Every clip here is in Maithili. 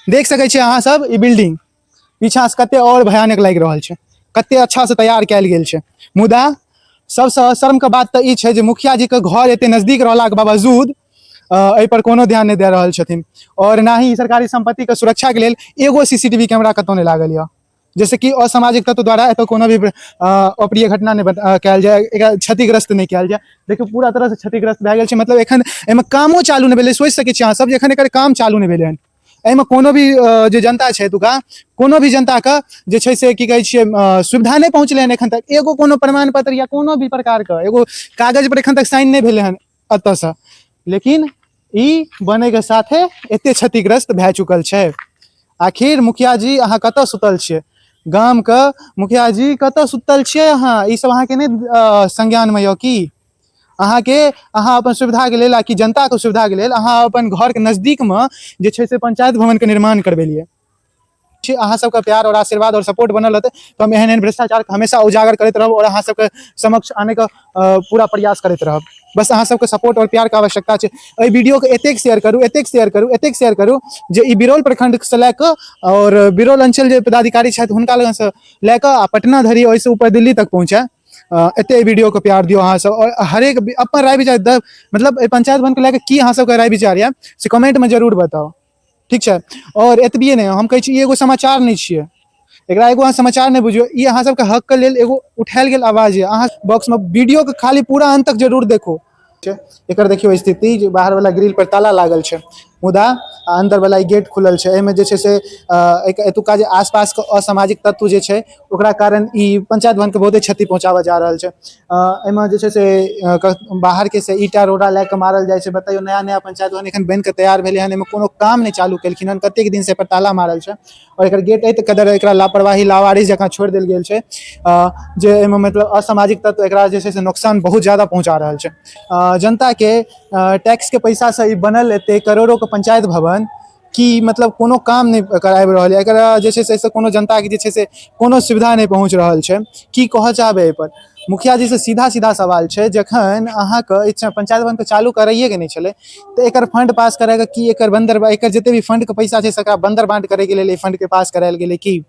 देख सकै छियै अहाँ सब ई बिल्डिंग पीछाँ से कते आओर भयानक लागि रहल छै, कते अच्छा से तैयार कयल गेल छै। मुदा सबसँ शर्मके बात तऽ ई छै जे मुखिया जीके घर एते नजदीक रहलाके बावजूद एहि पर कोनो ध्यान नहि दए रहल छथिन और ना ही सरकारी सम्पत्तिके सुरक्षाके लेल एगो सीसीटीवी कैमरा कतौ नहि लागल यऽ, जैसे कि असामाजिक तत्व द्वारा एतऽ कोनो भी अप्रिय घटना नहि कयल जाय, एकरा क्षतिग्रस्त नहि कयल जाय। देखियौ पूरा तरहसँ क्षतिग्रस्त भए गेल छै, मतलब एखन एहिमे कामो चालू नहि भेलै। सोचि सकै छी अहाँ सब जे एखन एकर काम चालू नहि भेलै हन। एहिमे कोनो भी जे जनता छै एतुका, कोनो भी जनताके जे छै से की कहै छियै सुविधा नहि पहुँचलै हन एखन तक। एगो कोनो प्रमाण पत्र या कोनो भी प्रकारके एगो कागज पर एखन तक साइन नहि भेलै हन एतऽसँ, लेकिन ई बनैके साथे एते क्षतिग्रस्त भए चुकल छै। आखिर मुखिया जी अहाँ कतऽ सुतल छियै? गामके मुखिया जी कतऽ सुतल छियै अहाँ? ई सब अहाँके नहि संज्ञानमे यऽ की? अहाँके अहाँ अपन सुविधाके लेल आ कि जनताके सुविधाके लेल अहाँ अपन घरके नजदीकमे जे छै से पंचायत भवनके निर्माण करबेलियै छी। अहाँ सबके प्यार और आशीर्वाद और सपोर्ट बनल रहतै तऽ हम एहन एहन भ्रष्टाचारके हमेशा उजागर करैत रहब और अहाँ सबके समक्ष आनैके पूरा प्रयास करैत रहब। बस अहाँ सबके सपोर्ट और प्यारके आवश्यकता छै। एहि वीडियोके एतेक शेयर करू, एतेक शेयर करू, एतेक शेयर करू जे ई बिरौल प्रखंडसँ लए कऽ और बिरौल अंचल जे पदाधिकारी छथि हुनका लगनसँ लए कऽ आ पटना धरि, ओहिसँ ऊपर दिल्ली तक पहुँचै। एते एहि वीडियोके प्यार दियौ अहाँ सब और हरेक अपन राय विचार मतलब एहि पंचायत भवनके लए कऽ की अहाँ सबके राय विचार यऽ से कमेंटमे जरूर बताउ, ठीक छै। और एतबिए नहि, हम कहै छी ई एगो समाचार नहि छियै, एकरा एगो अहाँ समाचार नहि बुझियौ, ई अहाँ सबके हकके लेल एगो उठायल गेल आवाज यऽ। अहाँ बॉक्समे वीडियोके खाली पूरा अंत तक जरूर देखू। एकर देखियौ स्थिति जे बाहर वाला ग्रिल पर ताला लागल छै, मुदा अंदर वाला ई गेट खुलल छै। एहिमे जे छै से एतुका जे आसपास के असामाजिक तत्व जे छै ओकरा कारण ई पंचायत भवन के बहुते क्षति पहुंचाबऽ जा रहल छै। एहिमे जे छै से बाहर के से ईटा रोड़ा लए के मारल जाइ छै। बतैयौ नया नया पंचायत भवन एखन बनि के तैयार भेलै हन, एहिमे कोनो काम नहि चालू केलखिन हन, कतेक दिन से एहि पर ताला मारल छै और एकर गेट एहि कदर एकरा लापरवाही लावारिस जकाँ छोड़ि देल गेल छै जे एहिमे मतलब असामाजिक तत्व एकरा जे छै से नुकसान बहुत ज्यादा पहुँचा रहल छै। जनताके टैक्सके पैसासँ ई बनल एते करोड़ोके पंचायत भवन कि मतलब कोनो काम नहि एकर आबि रहल यऽ, एकरा जे छै से एहिसँ कोनो जनताके जे छै से कोनो सुविधा नहि पहुँच रहल छै। की कहऽ चाहबै एहिपर? मुखिया जी से सीधा सीधा सवाल छै, जखन अहाँके इच्छा पंचायत भवनके चालू करैएके नहि छलै तऽ एकर फंड पास करैके की एकर बन्दर एकर जते भी फंडके पैसा छै सकरा बन्दर बाँट करैके लेल ई फंडके पास करायल गेलै की?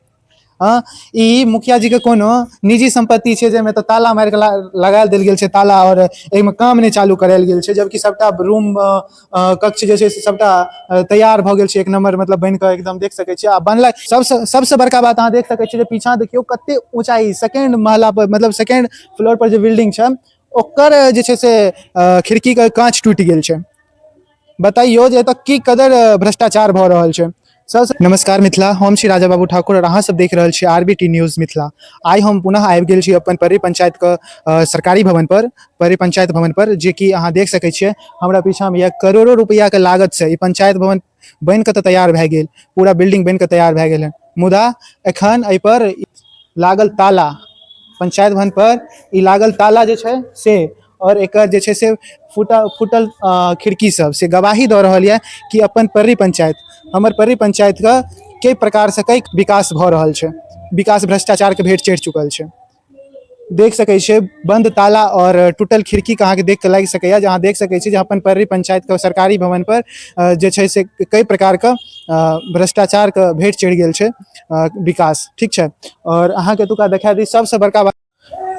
हँ, ई मुखिया जीके कोनो निजी सम्पत्ति छै जाहिमे तऽ ताला मारिके लगायल देल गेल छै ताला आओर एहिमे काम नहि चालू करायल गेल छै, जबकि सबटा रूम कक्ष जे छै से सबटा तैयार भऽ गेल छै, एक नंबर मतलब बनि कऽ एकदम देख सकै छियै। आ बनला सबसँ बड़का बात अहाँ देख सकै छियै जे पीछाँ देखियौ कते ऊँचाइ सेकेंड महला पर मतलब सेकेंड फ्लोर पर जे बिल्डिंग छै ओकर जे छै से खिड़कीके काँच टूटि गेल छै। बताइयो जे एतऽ की कदर भ्रष्टाचार भऽ रहल छै। सब नमस्कार मिथिला, हम छी राजा बाबू ठाकुर और अहाँ सब देख रहल छी R B T news Mithila. आइ हम पुनः आबि गेल छी अपन परी पंचायत के सरकारी भवन पर, परी पंचायत भवन पर, जे कि अहाँ देख सकै छियै हमरा पीछा में यह करोड़ों रुपया के लागत से ई पंचायत भवन बनि कऽ तऽ तैयार भए गेल, पूरा बिल्डिंग बनि कऽ तैयार भए गेल हन, मुदा एखन एहि पर लागल ताला, पंचायत भवन पर ई लागल ताला जे छै से और एकर जे छै से फूटल खिड़की सब से गवाही दऽ रहल यऽ कि अपन पर्री पंचायत, हमर पर्री पंचायत के कई प्रकार से कई विकास भऽ रहल छै, विकास भ्रष्टाचार के भेंट चढ़ि चुकल छै। देख सकै छियै बंद ताला और टूटल खिड़की के अहाँके देख के लागि सकैया जे अहाँ देख सकै छी जे अपन पर्री पंचायत के सरकारी भवन पर जे छै से कई प्रकार के भ्रष्टाचार के भेंट चढ़ि गेल छै विकास, ठीक छै। और अहाँके एतुका देखा दी सबसँ बड़का बात,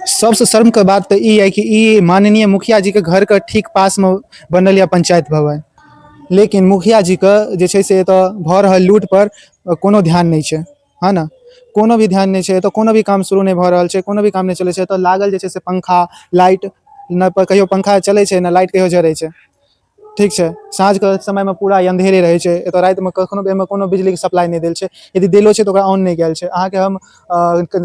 सबसँ शर्मके बात तऽ ई यऽ कि ई माननीय मुखिया जीके घरके ठीक पासमे बनल यऽ पंचायत भवन, लेकिन मुखिया जीके जे छै से एतऽ भऽ रहल लूट पर कोनो ध्यान नहि छै, है ने, कोनो भी ध्यान नहि छै। एतऽ कोनो भी काम शुरू नहि भऽ रहल छै, कोनो भी काम नहि चलै छै। एतऽ लागल जे छै से पंखा लाइट, नहि कहियो पंखा चलै छै, नहि लाइट कहियो जरै छै, ठीक छै। साँझके समयमे पूरा अन्धेरे रहै छै एतऽ, रातिमे कखनो भी एहिमे कोनो बिजलीके सप्लाई नहि देल छै, यदि देलो छै तऽ ओकरा ऑन नहि कयल छै। अहाँके हम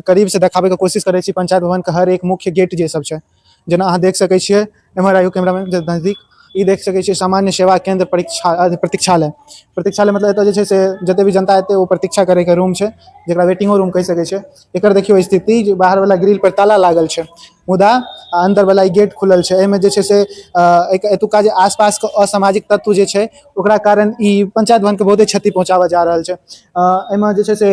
करीबसँ देखाबैके कोशिश करै छी पंचायत भवनके हर एक मुख्य गेट जे सब छै, जेना अहाँ देख सकै छियै, एम्हर आइयो कैमरामैन नजदीक, ई देख सकै छियै सामान्य सेवा केन्द्र परीक्षा प्रतीक्षालय, प्रतीक्षालय मतलब एतऽ जे छै से जते भी जनता एतै ओ प्रतीक्षा करैके रूम छै, जकरा वेटिंगो रूम कहि सकै छियै। एकर देखियौ स्थिति जे बाहर वाला ग्रिल पर ताला लागल छै, मुदा अन्दरवला ई गेट खुलल छै। एहिमे जे छै से एतुका जे आसपासके असामाजिक तत्व जे छै ओकरा कारण ई पंचायत भवनके बहुते क्षति पहुँचाबऽ जा रहल छै। एहिमे जे छै से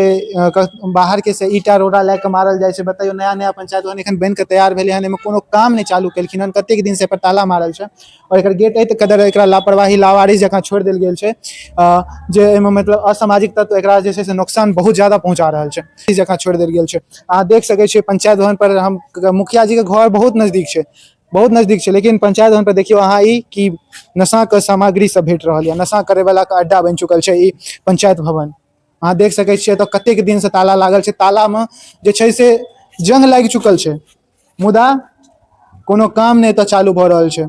बाहरके से ईंटा रोड़ा लए कऽ मारल जाइ छै। बतैयौ, नया नया पंचायत भवन एखन बनि कऽ तैयार भेलै हन, एहिमे कोनो काम नहि चालू केलखिन हन, कतेक दिनसँ एहिपर ताला मारल छै आओर एकर गेट एहि कदर एकरा लापरवाही लावारिस जकाँ छोड़ि देल गेल छै जे एहिमे मतलब असामाजिक तत्व एकरा जे छै से नुकसान बहुत ज्यादा पहुँचा रहल छै जकाँ छोड़ि देल गेल छै। अहाँ देख सकै छियै पंचायत भवन पर हम मुखिया जी के घर बहुत नजदीक छै, बहुत नजदीक छै, लेकिन पंचायत भवन पर देखियौ अहाँ ई कि नशाके सामग्री सब भेट रहल यऽ। नशा करे वाला के अड्डा बनि चुकल छै ई पंचायत भवन। अहाँ देख सकै छियै एतऽ कतेक दिनसँ ताला लागल छै, तालामे जे छै से जंग लागि चुकल छै, मुदा कोनो काम नहि एतऽ चालू भऽ रहल छै,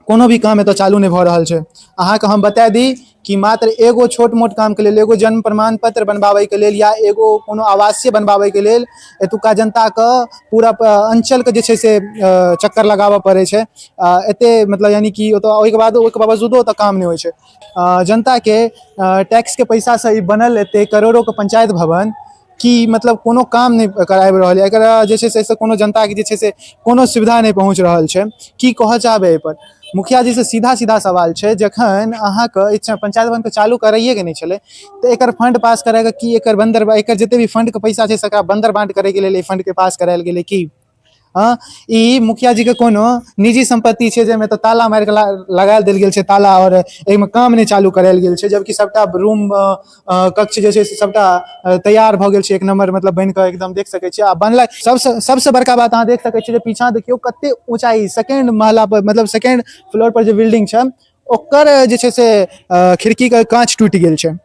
कोनो भी काम एतऽ चालू नहि भऽ रहल छै। अहाँके हम बता दी कि मात्र एगो छोट मोट कामके लेल, एगो जन्म प्रमाण पत्र बनबाबैके लेल या एगो कोनो आवासीय बनबाबैके लेल एतुका जनताके पूरा अञ्चलके जे छै से चक्कर लगाबऽ पड़ै छै। एते मतलब यानि कि ओतऽ ओहिके बाद ओहिके बावजूदो ओतऽ काम नहि होइ छै। जनताके टैक्सके पैसासँ ई बनल एते करोड़ोके पंचायत भवन कि मतलब कोनो काम नहि कराबि रहल यऽ। एकरा जे छै से एहिसँ कोनो जनताके जे छै से कोनो सुविधा नहि पहुँच रहल छै। की कहऽ चाहबै एहिपर? मुखिया जीसँ सीधा सीधा सवाल छै, जखन अहाँके इच्छा पंचायत भवनके चालू करैएके नहि छलै तऽ एकर फंड पास करैके की एकर बन्दर एकर जते भी फंडके पैसा छै तकरा बन्दर बाँट करैके लेल एहि फंडके पास करायल गेलै की? हँ, ई मुखिया जी के कोनो निजी सम्पत्ति छै जाहिमे तऽ ताला मारि कऽ लगा देल गेल छै ताला आओर एहिमे काम नहि चालू करायल गेल छै, जबकि सबटा रूम कक्ष जे छै से सबटा तैयार भऽ गेल छै, एक नंबर मतलब बनि कऽ एकदम देख सकै छियै। आ बनला सबसँ सबसँ बड़का बात अहाँ देख सकै छियै जे पीछाँ देखियौ कते ऊँचाई सेकेंड महला पर मतलब सेकेंड फ्लोर पर जे बिल्डिंग छै ओकर जे छै से खिड़कीके काँच टूटि गेल छै।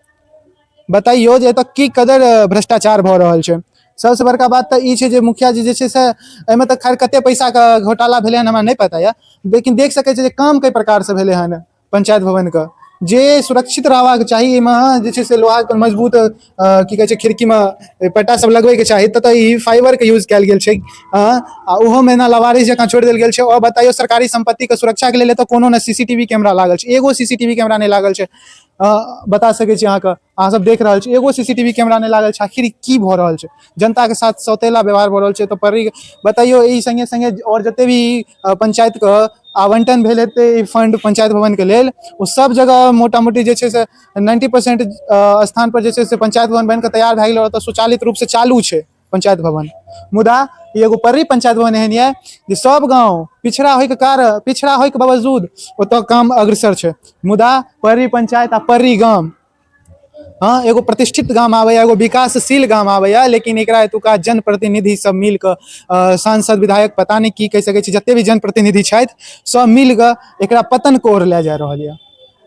बताइयो जे एतऽ की कदर भ्रष्टाचार भऽ रहल छै। सबसँ बड़का बात तऽ ई छै जे मुखिया जी जे छै से एहिमे तऽ खैर कते पैसाके घोटाला भेलै हन हमरा नहि पता यऽ, लेकिन देख सकै छियै जे काम कई प्रकारसँ भेलै हन पंचायत भवनके जे सुरक्षित रहबाक चाही। एहिमे जे छै से लोहाके मजबूत की कहै छै खिड़कीमे पट्टा सब लगबैके चाही, ततऽ ई फाइबरके यूज कयल गेल छै आ ओहोमे एना लवारिस जकाँ छोड़ि देल गेल छै। आओर बताइयो, सरकारी सम्पत्तिके सुरक्षाके लेल एतऽ कोनो ने सीसीटीवी कैमरा लागल छै, एगो सीसीटीवी कैमरा नहि लागल छै। बता सकै छी अहाँके, अहाँ सब देख रहल छी एगो सीसीटीवी कैमरा नहि लागल छै। आखिर ई की भऽ रहल छै? जनताके साथ सौतेला व्यवहार भऽ रहल छै। तऽ परी बताइयो, ई संगे संगे आओर जते भी पंचायतके आवंटन भेल हेतै ई फंड पंचायत भवनके लेल, ओ सब जगह मोटा मोटी जे छै से 90% स्थान पर जे छै से पंचायत भवन बनि कऽ तैयार भए गेलै, ओतऽ स्वचालित रूपसँ चालू छै पंचायत भवन। मुदा ई एगो पर्री पंचायत भवन एहन यऽ जे सब गाँव पिछड़ा होइके कारण पिछड़ा होइके बावजूद ओतऽ काम अग्रसर छै, मुदा पर्री पंचायत आ पर्री गाम, हँ, एगो प्रतिष्ठित गाम आबैए, एगो विकासशील गाम आबैए, लेकिन एकरा एतुका जनप्रतिनिधि सब मिल कऽ सांसद विधायक पता नहि की कहि सकै छी, जते भी जनप्रतिनिधि छथि सब मिल कऽ एकरा पतन कोर लए जा रहल यऽ।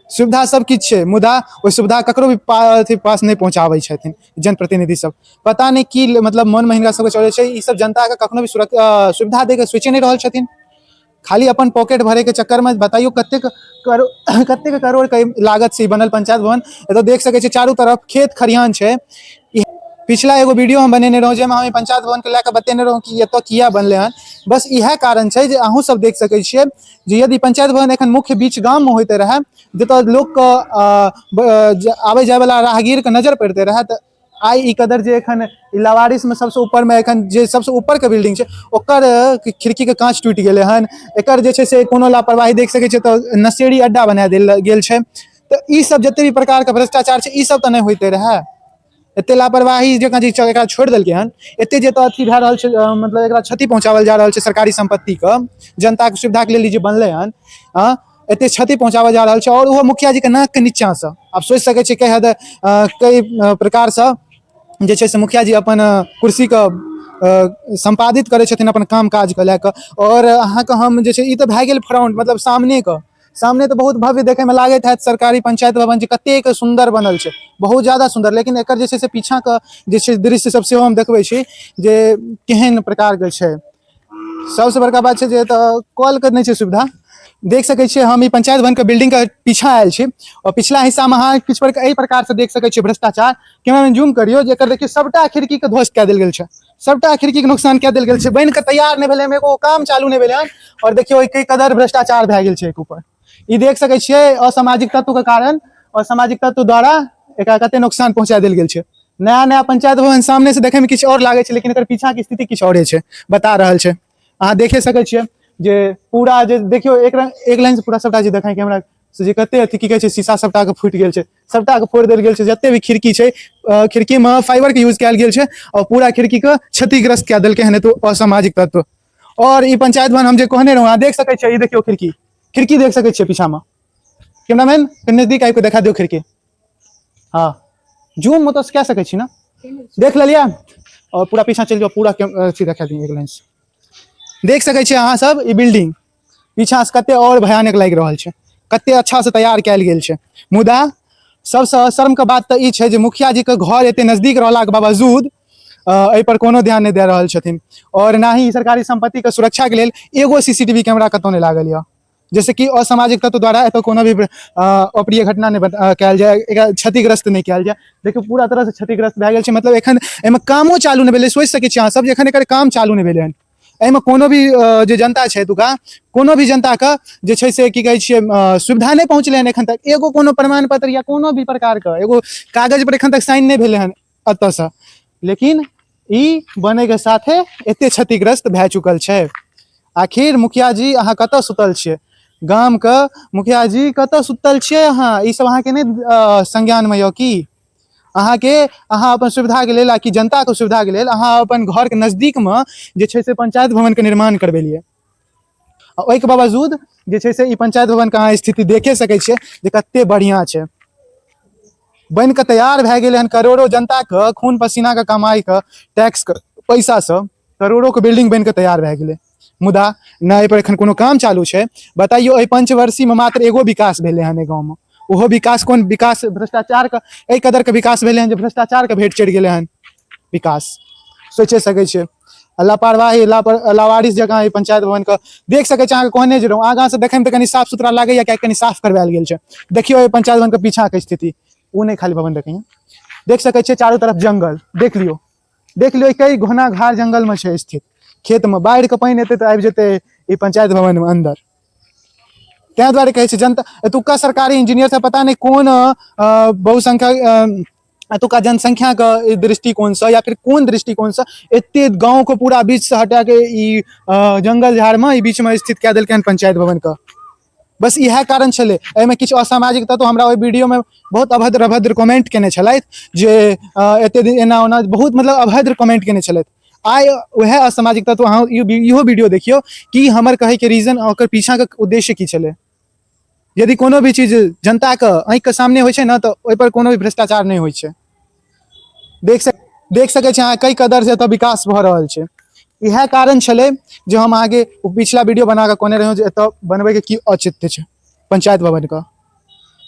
सुविधा सब किछु छै, मुदा ओहि सुविधा ककरो भी अथी पास नहि पहुँचाबै छथिन जनप्रतिनिधि सब। पता नहि की मतलब मनमे हिनका सबके चलै छै। ई सब जनताके कखनो भी सुविधा दैके सोचि नहि रहल छथिन, खाली अपन पॉकेट भरैके चक्करमे। बताइयो, कतेक करोड़ कतेक करोड़के लागत से ई बनल पंचायत भवन। एतऽ देख सकै छियै चारू तरफ खेत खरिहान छै। पिछला एगो वीडियो हम बनेने रहौं जाहिमे हम पंचायत भवनके लए कऽ बतेने रहौं कि एतऽ किया बनलै हन। बस इएह कारण छै जे अहूँ सब देख सकै छियै जे यदि पंचायत भवन एखन मुख्य बीच गाममे होइते रहए, जतऽ लोकके आबै जायवला राहगीरके नजर पड़िते रहए, तऽ आइ ई कदर जे एखन ई लवारिसमे सबसँ ऊपरमे एखन जे सबसँ ऊपरके बिल्डिंग छै ओकर खिड़कीके काँच टूटि गेलै हन। एकर जे छै से कोनो लापरवाही देख सकै छियै तऽ नशेड़ी अड्डा बना देल गेल छै। तऽ ई सब जते भी प्रकारके भ्रष्टाचार छै ई सब तऽ नहि होइते रहए। एते लापरवाही जकाँ जे एकरा छोड़ि देलकै हन, एते जे एतऽ अथी भए रहल छै, मतलब एकरा क्षति पहुँचाओल जा रहल छै सरकारी सम्पत्तिके, जनताके सुविधाके लेल ई जे बनलै हन, हँ, एते क्षति पहुँचाओल जा रहल छै आओर ओहो मुखिया जीके नाकके नीचाँसँ। आब सोचि सकै छियै कै हद कै प्रकारसँ जे छै से मुखिया जी अपन कुर्सीके सम्पादित करै छथिन अपन काम काजके लए कऽ। आओर अहाँके हम जे छै ई तऽ भए गेल फ्रंट मतलब सामनेके, सामने तऽ बहुत भव्य देखैमे लागैत हैत सरकारी पंचायत भवन जे कतेक सुन्दर बनल छै, बहुत ज्यादा सुन्दर, लेकिन एकर जे छै से पीछाँके जे छै दृश्य सब सेहो हम देखबै छी जे केहन प्रकारके छै। सबसँ बड़का बात छै जे एतऽ कलके नहि छै सुविधा। देख सकै छियै हम ई पंचायत भवनके बिल्डिंगके पीछाँ आयल छी आओर पिछला हिस्सामे अहाँ किछु पर एहि प्रकारसँ देख सकै छियै भ्रष्टाचार। कैमरामैन जूम करियौ जे एकर देखियौ सबटा खिड़कीके ध्वस्त कए देल गेल छै, सबटा खिड़कीके नुकसान कए देल गेल छै, बनि कऽ तैयार नहि भेलै, एगो काम चालू नहि भेलै हन आओर देखियौ एहि कदर भ्रष्टाचार भए गेल छै। एहि ऊपर ई देख सकै छियै असामाजिक तत्वके कारण असामाजिक तत्व द्वारा एकरा कते नुकसान पहुँचा देल गेल छै। नया नया पंचायत भवन सामने से देखै में किछु आओर लागै छै, लेकिन एकर पीछा के स्थिति किछु औरे छै बता रहल छै। अहाँ देखे सकै छियै जे पूरा जे देखियौ एक रंग एक लाइन से पूरा सबटा जे देखै कैमरा से जे कते अथी की कहै छै शीशा सबटा के फूटि गेल छै, सबटा के फोड़ि देल गेल छै। जते भी खिड़की छै, खिड़की में फाइबर के यूज कयल गेल छै और पूरा खिड़की के क्षतिग्रस्त कए देलकै हन एतौ असामाजिक तत्व। और ई पंचायत भवन हम जे कहने रहौं, अहाँ देख सकै छियै, ई देखियौ खिड़की, खिड़की देख सकै छियै पीछा में। कैमरामैन नजदीक आबि कऽ देखा दियौ खिड़की। हाँ जूम मतलब कए सकै छी ना, देख लेलियै। और पूरा पीछा चलि जाउ, पूरा अथी देखा दियौ एक लाइन से। देख सकै छियै अहाँ सब ई बिल्डिंग पीछा से कते और भयानक लागि रहल छै, कते अच्छा से तैयार कयल गेल छै। मुदा सबसँ शर्म के बात तऽ ई छै जे मुखिया जी के घर एते नजदीक रहलाके बावजूद एहि पर कोनो ध्यान नहि दए रहल छथिन और ना ही सरकारी संपत्ति के सुरक्षा के लेल एगो सीसीटीवी कैमरा कतौ नहि लागल यऽ, जैसे कि असामाजिक तत्व द्वारा एतऽ कोनो भी अप्रिय घटना नहि कयल जाय, एकरा क्षतिग्रस्त नहि कयल जाय। देखियौ पूरा तरह से क्षतिग्रस्त भए गेल छै, मतलब एखन एहिमे कामो चालू नहि भेलै। सोचि सकै छी अहाँ सब जे एखन एकर काम चालू नहि भेलै हन। एहिमे कोनो भी जे जनता छै एतुका, कोनो भी जनताके जे छै से की कहै छियै सुविधा नहि पहुँचलै हन एखन तक। एगो कोनो प्रमाण पत्र या कोनो भी प्रकारके एगो कागज पर एखन तक साइन नहि भेलै हन एतऽसँ, लेकिन ई बनैके साथे एते क्षतिग्रस्त भए चुकल छै। आखिर मुखिया जी अहाँ कतऽ सुतल छियै? गामके मुखिया जी कतऽ सुतल छियै अहाँ? ई सब अहाँके नहि संज्ञानमे यऽ की? अहाँके अहाँ अपन सुविधाके लेल आ कि जनताके सुविधाके लेल अहाँ अपन घरके नजदीकमे जे छै से पंचायत भवनके निर्माण करबेलियै, आ ओहिके बावजूद जे छै से ई पंचायत भवनके अहाँ स्थिति देखे सकै छियै जे कते बढ़िआँ छै, बनि कऽ तैयार भए गेलै हन। करोड़ो जनताके खून पसीनाके कमाइके टैक्सके पैसासँ करोड़ोके बिल्डिंग बनि कऽ तैयार भए गेलै, मुदा नहि एहिपर एखन कोनो काम चालू छै। बताइयो एहि पंचवर्षीमे मात्र एगो विकास भेलै हन एहि गाँवमे, ओहो विकास कोन विकास? भ्रष्टाचारके एहि कदरके विकास भेलै हन जे भ्रष्टाचारके भेंट चढ़ि गेलै हन विकास। सोचि सकै छियै आ लापरवाही लावारिस जकाँ ई पंचायत भवनके देख सकै छी। अहाँके कहने जे रहौं आगाँसँ देखैमे तऽ कनि साफ सुथरा लागैए, किएकि कनि साफ करवायल गेल छै। देखियौ एहि पंचायत भवनके पीछाँके स्थिति, ओ नहि खाली भवन देखैए, देख सकै छियै चारू तरफ जंगल। देख लियौ, देख लियौ कई घना घार जंगलमे छै स्थित। खेतमे बाढ़िके पानि एतै तऽ आबि जेतै ई पंचायत भवनमे अन्दर। ताहि दुआरे कहै छै जनता एतुक्का सरकारी इंजीनियर सब पता नहि कोन बहुसंख्यक एतुक्का जनसंख्याके दृष्टिकोणसँ या फिर कोन दृष्टिकोणसँ एते गाँवके पूरा बीचसँ हटाके ई जंगल झाड़मे ई बीचमे स्थित कए देलकै हन पंचायत भवनके। बस इएह कारण छलै। एहिमे किछु असामाजिक तत्व हमरा ओहि वीडियोमे बहुत अभद्र अभद्र कमेंट केने छलथि जे एते दिन एना ओना, बहुत मतलब अभद्र कमेंट केने छलथि। आइ वएह असामाजिक तत्व अहाँ इहो वीडियो देखियौ कि हमर कहैके रीजन ओकर पीछाँके उद्देश्य की छलै। यदि कोनो भी चीज जनताके आँखिके सामने होइ छै ने तऽ ओहिपर कोनो भी भ्रष्टाचार नहि होइ छै। देख सकै छी अहाँ कई कदर से एतऽ विकास भऽ रहल छै। इएह कारण छलै जे हम अहाँके ओ पिछला वीडियो बना कऽ कहने रहौं जे एतऽ बनबैके की औचित्य छै पंचायत भवनके।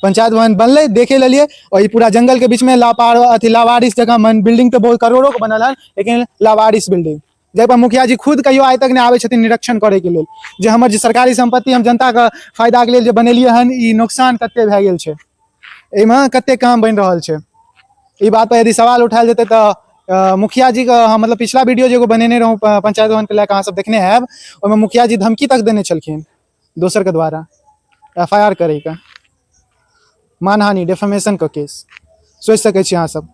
पंचायत भवन बनलै देखे लेलियै, और ई पूरा जंगल के बीच में लापार अथी लावारिस जगह मन बिल्डिंग तऽ बहुत करोड़ों के बनल हन, लेकिन लावारिस बिल्डिंग जाहि पर मुखिया जी खुद कहियो आइ तक नहि आबै छथिन निरीक्षण करैके लेल जे हमर जे सरकारी संपत्ति हम जनताके फायदाके लेल जे बनेलियै हन ई नुकसान कते भए गेल छै, एहिमे कते काम बनि रहल छै। ई बात पर यदि सवाल उठायल जेतै तऽ मुखिया जी के हम मतलब पिछला वीडियो जे एगो बनेने रहौं पंचायत भवन के लए कऽ अहाँ सब देखने हैब, ओहिमे मुखिया जी धमकी तक देने छलखिन दोसर के द्वारा एफ I R करैके, मानहानि डेफेमेशन के केस। सोचि सकै छी अहाँ सब,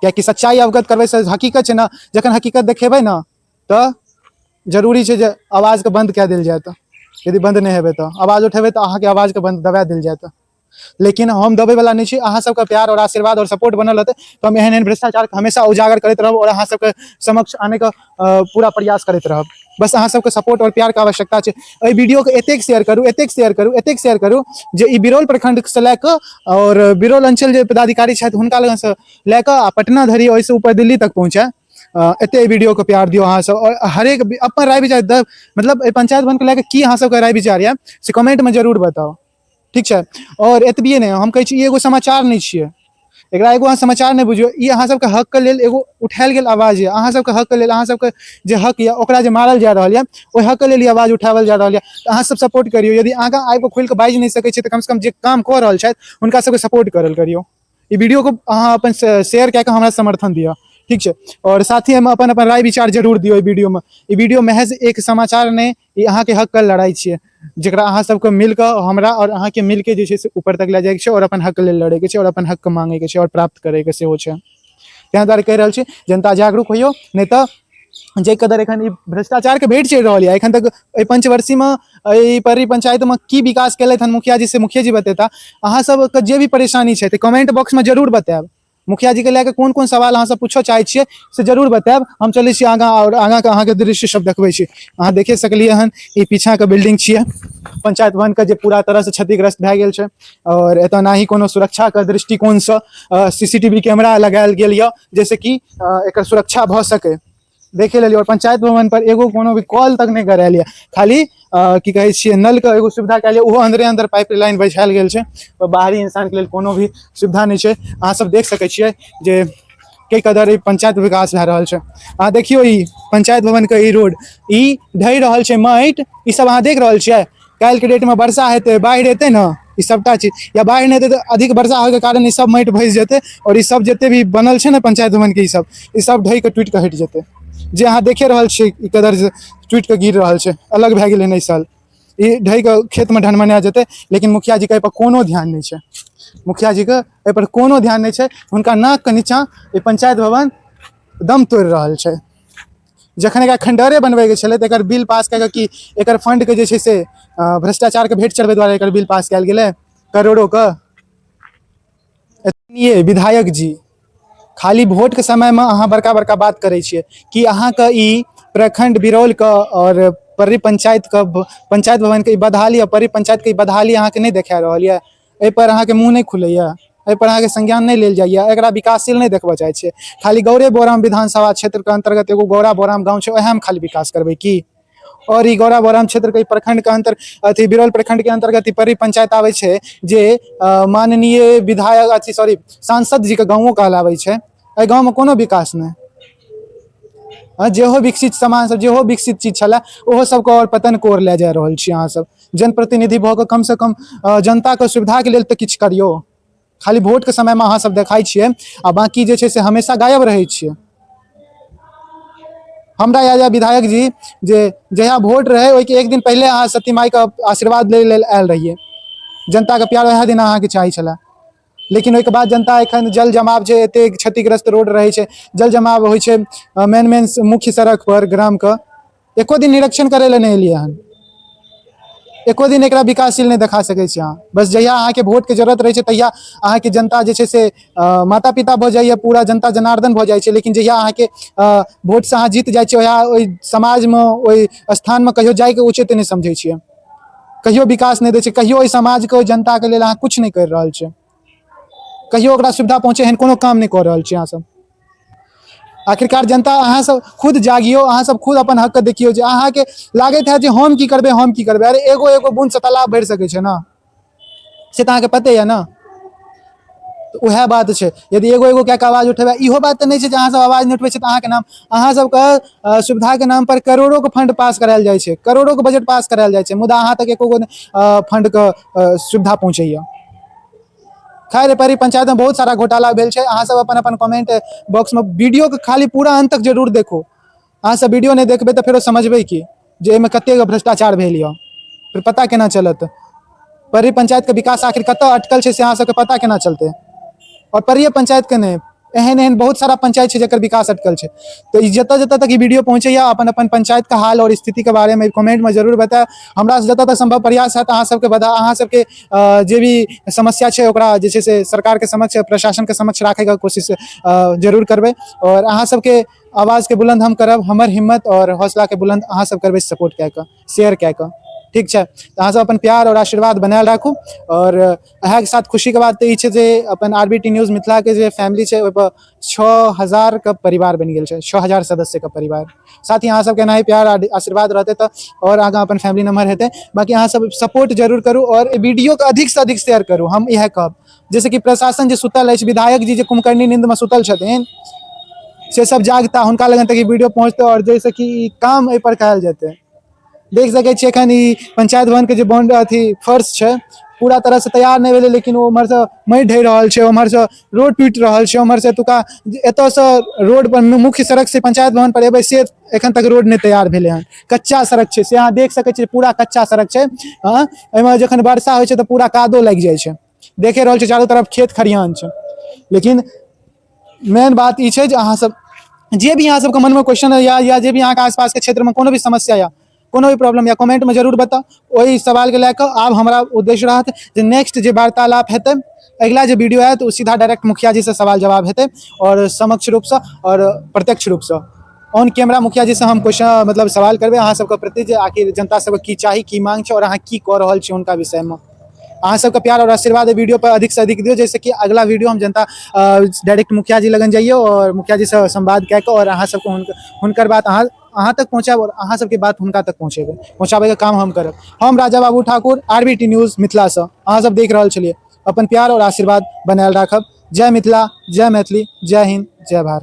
कियाकि सच्चाइ अवगत करबै से हकीकत छै ने, जखन हकीकत देखेबै ने तऽ जरूरी छै जे आवाजके बन्द कए देल जाय। तऽ यदि बन्द नहि हेबै तऽ आवाज उठेबै तऽ अहाँके आवाजके बन्द दबा देल जायत, लेकिन हम दबैवला नहि छी। अहाँ सबके प्यार और आशीर्वाद और सपोर्ट बनल रहतै तऽ हम एहन एहन भ्रष्टाचारके हमेशा उजागर करैत रहब और अहाँ सबके समक्ष आनैके पूरा प्रयास करैत रहब। बस अहाँ सबके सपोर्ट और प्यारके आवश्यकता छै। एहि वीडियोके एतेक शेयर करू, एतेक शेयर करू, एतेक शेयर करू जे ई बिरौल प्रखंडसँ लए कऽ और बिरौल अंचल जे पदाधिकारी छथि हुनका लगनसँ लए कऽ आ पटना धरि, ओहिसँ ऊपर दिल्ली तक पहुँचै। एते एहि वीडियोके प्यार दियौ अहाँ सब और हरेक अपन राय विचार मतलब एहि पंचायत भवनके लए कऽ की अहाँ सबके राय विचार यऽ से कमेंटमे जरूर बताउ, ठीक छै। और एतबिए नहि, हम कहै छी ई एगो समाचार नहि छियै, एकरा एगो अहाँ समाचार नहि बुझियौ, ई अहाँ सबके हकके लेल एगो उठायल गेल आवाज यऽ। अहाँ सबके हकके लेल, अहाँ सबके जे हक यऽ ओकरा जे मारल जा रहल यऽ ओहि हकके लेल ई आवाज उठाओल जा रहल यऽ। तऽ अहाँ सब सपोर्ट करियौ। यदि आगाँ आबिकऽ खुलिकऽ बाजि नहि सकै छियै तऽ कमसँ कम जे काम कऽ रहल छथि हुनका सबके सपोर्ट करल करियौ। ई वीडियो को अहाँ अपन शेयर कए कऽ हमरा समर्थन दिअ, ठीक छै। और साथ ही हम अपन अपन राय विचार जरूर दियौ एहि वीडियोमे। ई वीडियो महज एक समाचार नहि, ई अहाँके हकके लड़ाइ छियै, जकरा अहाँ सबके मिलकऽ हमरा आओर अहाँके मिलके जे छै से ऊपर तक लए जाइके छै और अपन हक लेल लड़ैके छै और अपन हकके मांगैके छै और प्राप्त करैके सेहो छै। ताहि दुआरे कहि रहल छी, जनता जागरूक होइयौ, नहि तऽ जे कदर एखन ई भ्रष्टाचारके भेंट चढ़ि रहल यऽ, एखन तक एहि पंचवर्षीमे एहि परी पंचायतमे की विकास केलथि हन मुखिया जी, से मुखिया जी बतेता। अहाँ सबके जे भी परेशानी छै तऽ कमेंट बॉक्समे जरूर बतायब। मुखिया जी के लए कऽ कोन कोन सवाल अहाँ सब पूछऽ चाहै छियै से जरूर बतायब। हम चलै छी आगाँ आओर आगाँके अहाँके दृश्य सब देखबै छी। अहाँ देखे सकलियै हन, ई पीछाँके बिल्डिंग छियै पंचायत भवनके, जे पूरा तरहसँ क्षतिग्रस्त भए गेल छै। आओर एतऽ ना ही कोनो सुरक्षाके दृष्टिकोणसँ CCTV camera लगायल गेल यऽ, जाहिसँ कि एकर सुरक्षा भऽ सकै। देखे लेलियै। आओर पंचायत भवन पर एगो कोनो भी कॉल तक नहि करायल यऽ, खाली की कहै छियै नलके एगो सुविधा कयल यऽ, ओहो अन्दरे अन्दर पाइप लाइन बैसायल गेल छै आओर बाहरी इंसानके लेल कोनो भी सुविधा नहि छै। अहाँ सब देख सकै छियै जे के कदर ई पंचायत विकास भए रहल छै। अहाँ देखियौ ई पंचायत भवनके ई रोड ई ढहि रहल छै माटि, ई सब अहाँ देख रहल छियै। काल्हिके डेटमे वर्षा हेतै, बाढ़ि एतै ने, ई सबटा चीज, या बाढ़ि नहि एतै तऽ अधिक वर्षा होइके कारण ई सब माटि भसि जेतै आओर ई सब जते भी बनल छै ने पंचायत भवनके, ई सब ढहि कऽ टूटि कऽ हटि जेतै। जे अहाँ देखे रहल छियै ई कदर जे टूटि कऽ गिर रहल छै, अलग भए गेलै हन एहि साल, ई ढहि कऽ खेतमे ढनमना जेतै। लेकिन मुखिया जीके एहिपर कोनो ध्यान नहि छै, मुखिया जीके एहिपर कोनो ध्यान नहि छै। हुनका नाकके नीचाँ ई पंचायत भवन दम तोड़ि रहल छै। जखन एकरा खण्डरे बनबैके छलै तऽ एकर बिल पास कए कऽ कि एकर फंडके जे छै से भ्रष्टाचारके भेंट चढ़बै दुआरे एकर बिल पास कयल गेलै करोड़ोके। ये विधायक जी, खाली वोटके समयमे अहाँ बड़का बड़का बात करै छियै कि अहाँके ई प्रखंड बिरौलके आओर पर्री पंचायतके पंचायत भवनके ई बदहाली आओर पर्री पंचायतके ई बदहाली अहाँके नहि देखा रहल यऽ? एहिपर अहाँके मुँह नहि खुलैए? एहिपर अहाँके संज्ञान नहि लेल जाइए? एकरा विकासशील नहि देखबऽ चाहै छियै? खाली गौरे बोराम विधानसभा क्षेत्रके अन्तर्गत एगो गौरा बोराम गाँव छै, ओएहमे खाली विकास करबै की? और ई गौरा बोराम क्षेत्र के प्रखंड के अंतर अथी बिरौल प्रखंड के अंतर्गत ई परी पंचायत आबै छै, जे माननीय विधायक अथी सॉरी सांसद जी के गाँवो कहलाबै छै। एहि गाँवमे कोनो विकास नहि। जेहो विकसित सामान सब, जेहो विकसित चीज छलै, ओहो सबके और पतन कोर लए जा रहल छी। अहाँ सब जनप्रतिनिधि भऽ कऽ कमसँ कम जनताके सुविधाके लेल तऽ किछु करियौ। खाली वोटके समयमे अहाँ सब देखाइ छियै आ बाँकी जे छै से हमेशा गायब रहै छियै। हमरा याद यऽ विधायक जी, जे जहिया वोट रहै ओहिके एक दिन पहिले अहाँ सती माइके आशीर्वाद लै लेल आयल रहियै। जनताके प्यार वएह दिन अहाँके चाही छलै, लेकिन ओहिके बाद जनता एखन जल जमाव छै, एतेक क्षतिग्रस्त रोड रहै छै, जल जमाव होइ छै मेन मेन मुख्य सड़क पर ग्रामके, एको दिन निरीक्षण करै लए नहि एलियै हन, एको दिन एकरा विकासशील नहि देखा सकै छी अहाँ। बस जहिया अहाँके वोटके जरूरत रहै छै तहिया अहाँके जनता जे छै से माता पिता भऽ जाइए, पूरा जनता जनार्दन भऽ जाइ छै। लेकिन जहिया अहाँके वोटसँ अहाँ जीत जाइ छियै, ओहिया ओहि समाजमे ओहि स्थानमे कहियो जाइके उचित नहि समझै छियै, कहियो विकास नहि दै छै, कहियो ओहि समाजके ओहि जनताके लेल अहाँ किछु नहि करि रहल छियै, कहियो ओकरा सुविधा पहुँचे एहन कोनो काम नहि कऽ रहल छियै अहाँ सब। आखिरकार जनता अहाँ सब खुद जागियौ, अहाँ सब खुद अपन हकके देखियौ। जे अहाँके लागैत हैत जे हम की करबै, हम की करबै, अरे एगो एगो बून्दसँ तालाब भरि सकै छै ने, से तऽ अहाँके पते यऽ ने। तऽ उएह बात छै, यदि एगो एगो कए कऽ आवाज उठेबै, इहो बात तऽ नहि छै जे अहाँ सब आवाज नहि उठबै छै तऽ अहाँके नाम, अहाँ सबके सुविधाके नाम पर करोड़ोके फंड पास करायल जाइ छै, करोड़ोके बजट पास करायल जाइ छै, मुदा अहाँ तक एको गो फंडके सुविधा पहुँचैया। खैर, परी पंचायत में बहुत सारा घोटाला भेल छै। अहाँ सब अपन अपन कमेंट बॉक्स में वीडियो के खाली पूरा अंत तक जरूर देखो। अहाँ सब वीडियो नहि देखबै तऽ फेरो समझबै की जे एहिमे कतेक भ्रष्टाचार भेल यऽ, फेर पता केना चलत परी पंचायत के विकास आखिर कतऽ अटकल छै, से अहाँ सबके पता केना चलतै। और परिये पंचायत के नहि, एहन एहन बहुत सारा पंचायत छै जकर विकास अटकल छै। तऽ ई जतऽ जतऽ तक ई वीडियो पहुँचैया, अपन अपन पंचायत के हाल और स्थिति के बारे में कमेंट में जरूर बतायब। हमरा से जतऽ तक संभव प्रयास हैत अहाँ सबके बता, अहाँ सबके जे भी समस्या छै ओकरा जे छै से सरकार के समक्ष, प्रशासन के समक्ष राखै के कोशिश जरूर करबै। और अहाँ सबके आवाज के बुलंद हम करब, हमर हिम्मत और हौसला के बुलंद अहाँ सब करबै सपोर्ट कए कऽ, शेयर कए कऽ। ठीक छै, तऽ अहाँ सब अपन प्यार और आशीर्वाद बनायल राखू। और अहाँके साथ खुशीके बात तऽ ई छै जे अपन आर बी टी न्यूज मिथिलाके जे फैमिली छै ओहिपर 6000 के परिवार बनि गेल छै, 6000 सदस्यके परिवार। साथ ही अहाँ सबके एनाही प्यार आ आशीर्वाद रहतै तऽ आओर आगाँ अपन फैमिली नम्बर हेतै। बाँकी अहाँ सब सपोर्ट जरूर करू आओर एहि वीडियोके अधिकसँ अधिक शेयर करू। हम इएह कहब जैसे कि प्रशासन जे सुतल अछि, विधायक जी जे कुम्भकर्णी नींदमे सुतल छथिन से सब जागता, हुनका लगन तक ई वीडियो पहुँचतै आओर जाहिसँ कि ई काम एहिपर कयल जेतै। देख सकै छियै एखन ई पंचायत भवन के जे बाउंड्री अथी फर्श छै पूरा तरह से तैयार नहि भेलै, लेकिन ओ उम्हरसँ माटि ढहि रहल छै, उम्हरसँ रोड टूटि रहल छै, उम्हरसँ एतुका एतऽसँ रोड पर मुख्य सड़क से पंचायत भवन पर एबै से एखन तक रोड नहि तैयार भेलै हन, कच्चा सड़क छै से अहाँ देख सकै छियै, पूरा कच्चा सड़क छै। हँ, एहिमे जखन वर्षा होइ छै तऽ पूरा कादो लागि जाइ छै। देखे रहल छै चारू तरफ खेत खरिहान छै, लेकिन मेन बात ई छै जे अहाँ सब जे भी अहाँ सबके मनमे क्वेश्चन या या जे भी अहाँके आसपासके क्षेत्रमे कोनो भी समस्या या कोनो भी प्रॉब्लम या कमेंटमे जरूर बताउ। ओहि सवालके लए कऽ आब हमरा उद्देश्य रहत जे नेक्स्ट जे वार्तालाप हेतै, अगिला जे वीडियो आयत, ओ सीधा डायरेक्ट मुखिया जीसँ सवाल जवाब हेतै आओर समक्ष रूपसँ आओर प्रत्यक्ष रूपसँ ऑन कैमरा मुखिया जी से हम क्वेश्चन मतलब सवाल करबै अहाँ सबके प्रति जे आखिर जनता सबके की चाही, की मांग छै आओर अहाँ की कऽ रहल छी हुनका विषयमे। अहाँ सबके प्यार और आशीर्वाद वीडियो पर अधिक से अधिक दियौ, जैसे कि अगला वीडियो हम जनता डायरेक्ट मुखिया जी लगन जाइए और मुखिया जी से संवाद कए कऽ और अहाँ सबके हुनकर बात अहाँ तक पहुँचायब और अहाँ सबके बात हुनका तक पहुँचेबै, पहुँचाबैके काम हम करब। हम राजा बाबू ठाकुर, आरबीटी न्यूज़ मिथिलासँ अहाँ सब देख रहल छलियै। अपन प्यार और आशीर्वाद बनायल राखब। जय मिथिला, जय मैथिली, जय हिंद, जय भारत।